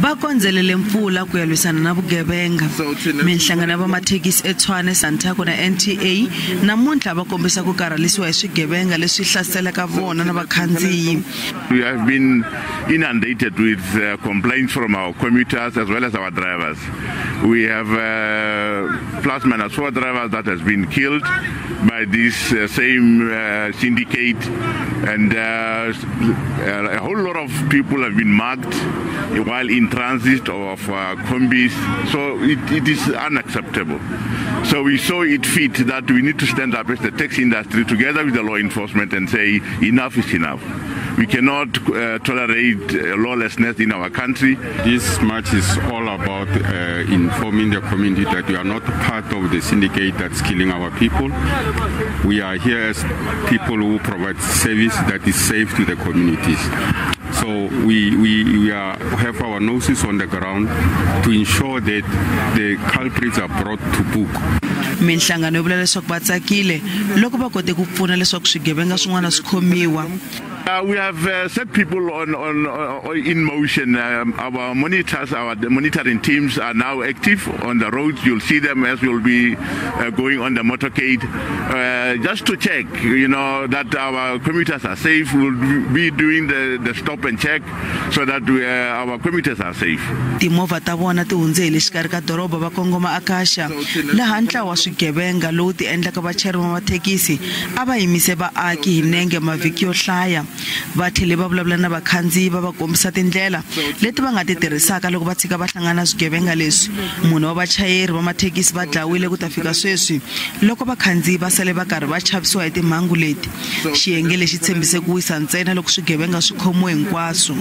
Va kondzelele mpfula ku ya lwisana na vugevenga. Minhlangano ya vamathekisi eTshwane, Santaco na NTA namuntlha va kombisa ku karhalisiwa hi swigevenga leswi hlaselaka vona na vakhandziyi. We have been inundated with complaints from our commuters as well as our drivers. We have plus minus 4 drivers that has been killed by this same syndicate, and a whole lot of people have been mugged while in transit of combis. So it is unacceptable. So we saw it fit that we need to stand up as the taxi industry together with the law enforcement and say enough is enough. We cannot tolerate lawlessness in our country. This march is all about informing the community that we are not part of the syndicate that's killing our people. We are here as people who provide service that is safe to the communities. So we have our noses on the ground to ensure that the culprits are brought to book. Minhlangano yi vula leswaku va tsakile loko va kote ku pfuna leswaku swigevenga swin'wana swi khomiwa. We have set people on in motion. Our monitors, our monitoring teams are now active on the roads. You'll see them as we'll be going on the motorcade, just to check, you know, that our commuters are safe. We'll be doing the stop and check so that our commuters are safe. Timovha ta vona ti hundze hi le xikarhi ka doroba va kongoma Akasha, laha ntlawa wa swigevenga lowu ti endlaka vachayeri va mathekisi a va yimise vaaki hi nenge mavhiki yo hlaya. Va tlhele va vulavula na vakhandziyi va va kombisa tindlela leti va nga ti tirhisaka loko va tshika va hlangana swigevenga leswi. Munhu wa vachayeri va mathekisi va dlawiwile ku ta fika sweswi loko vakhandziyi va sale va karhi va chavisiwa hi timhangu leti. Xiyenge lexi tshembise ku wisa ntsena loko swigevenga swi khomiwe hinkwaswo.